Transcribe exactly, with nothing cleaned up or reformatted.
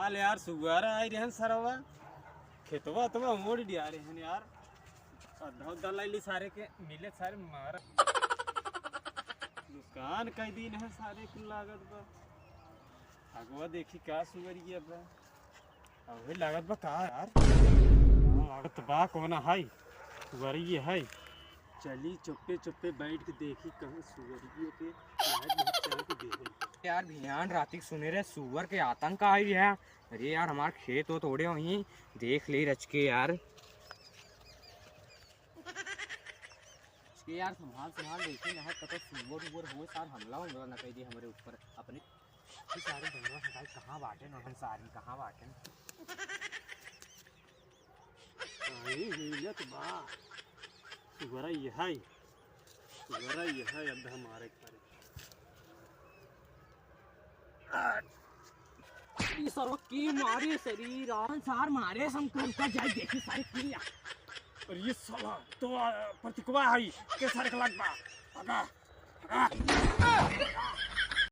हाल यार, सुअर आई रहन सरवा, खेतवा अतवा मोड़ दिया रहन यार। अद्धा उद्धा लाई ली सारे के, मिले सारे मारा। नुकसान कई दिन है सारे के लागत बा। अगवा देखी का सुअर ये बा। अबे लागत बा का यार? हाँ, लागत बा कौन है? सुअर ये है। चली चुप्पे चुप्पे बैठ के देखी कहाँ सुअर ये के। लागत बहुत चल के देखी। यार भियान राती के सुने रहे सुअर के आतंक आई है। अरे यार हमार खेत हो तोड़े वहीं देख ले रच के यार। के यार संभाल संभाल देखे ना है, कतो सुअर उअर हो सार हमला उमला न कई दे हमरे ऊपर अपने। ये सारे बंदवा सदाई कहाँ बाटे न हम सारी कहाँ बाटे? आई हियत बा। सुअरा ये है। सुअरा ये है, अब हमारे करे। ई सरवा के मारे शरीर, अपन सार मारे, हम कर कर जाए, देखी सारे की या। अरे ये साला तो, आ, प्रतीकवा है, के सारे के लग बा। आगा, आगा।